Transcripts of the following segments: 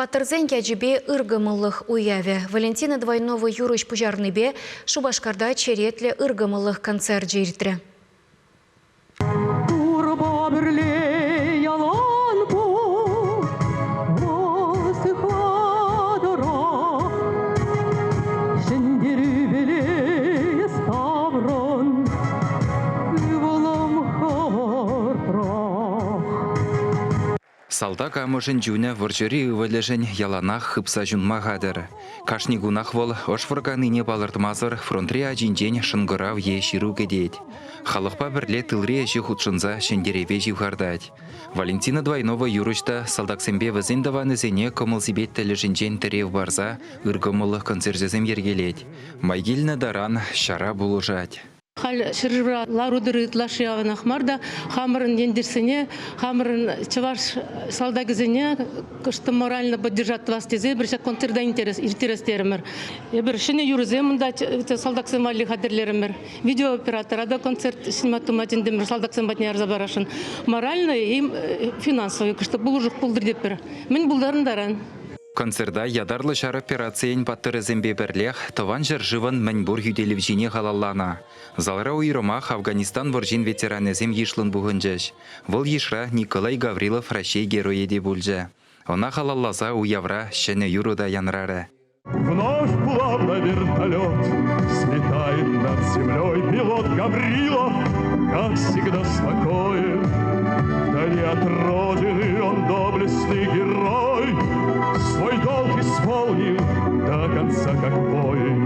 Паттӑрсен ячӗпе ыркӑмӑллӑх уявӗ. Валентина Двойнова юрӑҫ пуҫарнипе Шупашкарта черетлӗ ыркӑмӑллӑх концерчӗ иртрӗ. Турӑпа пӗрле ялан пул, вӑл сыхлатӑрах. Ҫӗнтерӳпеле ставрӑн, ывӑлӑм хӑвӑртрах. Салтак амӑшӗн чунӗ вӑрҫӑри ывӑлӗшӗн яланах хыпса ҫунма хатӗр. Кашни кунах вӑл ӑш вӑрканине палӑртмасӑр фронтри ачинчен шӑнкӑрав е ҫыру кӗтет. Халӑхпа пӗрле тылри ӗҫе хутшӑнса ҫӗнтерӗве ҫывхартать. Валентина Двойнова юрӑҫ та салтаксемпе вӗсен тӑванӗсене кӑмӑл-сипет тӗлӗшӗнчен тӗрев парса ыркӑмӑллӑх концерчӗсем йӗркелет. Май килнӗ таран ҫара пулӑшать. Халь ҫӗршывра лару-тӑру ытлашши аванах мар та, хамӑрӑн ентешсене, хамӑрӑн чӑваш салтакӗсене кӑшт морально поддержать тӑвас тесе эпир ҫак концерта ирттерес терӗмӗр. Эпир ҫӗнӗ юрӑсем унта салтаксем валли хатӗрлерӗмӗр. Видеооператора та концерт снимать тума чӗнтӗмӗр, салтаксем патне ярса парасшӑн. Морально и финансово кӑшт пулӑшӑх пултӑр тетпӗр. Мӗн пултарнӑ таран. Концерта ятарлӑ ҫар операцийӗн паттӑрӗсемпе пӗрлех Тӑван ҫӗршывӑн мӗнпур хӳтӗлевҫине халалланӑ. Залра уйрӑмах Афганистан вӑрҫин ветеранӗсем йышлӑн пухӑнчӗҫ. Вӑл йышра Николай Гаврилов Раҫҫей Геройӗ те пулчӗ. Ӑна халалласа уявра ҫӗнӗ юрӑ та янрарӗ. Вновь плавно вертолет Слетает над землей пилот Гаврилов, Как всегда спокоен. Вдали от родины он доблестный герой, Свой долг исполнил до конца, как воин.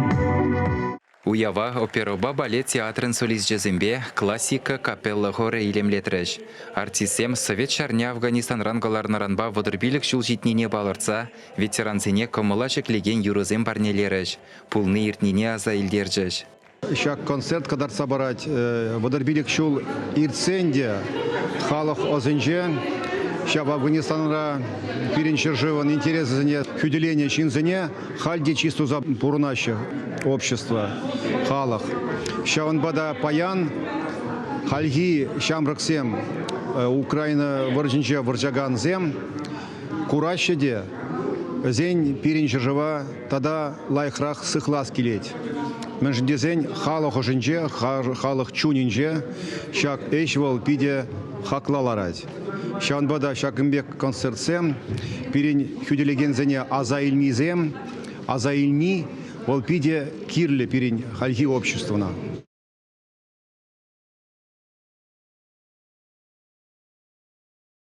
Уява оперӑпа балет театрӗн солисчӗсемпе классика капелла хорӗ илемлетрӗҫ. Артистсем Совет ҫарне Афганистанран кӑларнӑранпа 35 ҫул ҫитнине палӑртса ветерансене кӑмӑла ҫӗклекен юрӑсем парнелерӗҫ, пулни-иртнине аса илтерчӗҫ. Ҫак концерт кӑтартса парать 35 ҫул иртсен те халӑх ӑсӗнче ҫав Афганистанра пирӗн ҫӗршывӑн интересӗсене хӳтӗленӗ ҫынсене халь те чыс туса пурӑнаҫҫӗ общество, халӑх. Ҫавӑнпа та паян хальхи ҫамрӑксем Украина вӑрҫинче вӑрҫакансем кураҫҫӗ те вӗсен пирӗн ҫӗршыва тата лайӑхрах сыхлас килет. Мӗншӗн тесен халӑх ӑшӗнче, халӑх чунӗнче ҫак ӗҫ вӑл питӗ хакла ларать. Ҫавӑнпа та ҫакӑн пек концертсем пирӗн хӳтӗлекенсене аса илнисем, аса илни вӑл питӗ кирлӗ пирӗн хальхи обществӑна.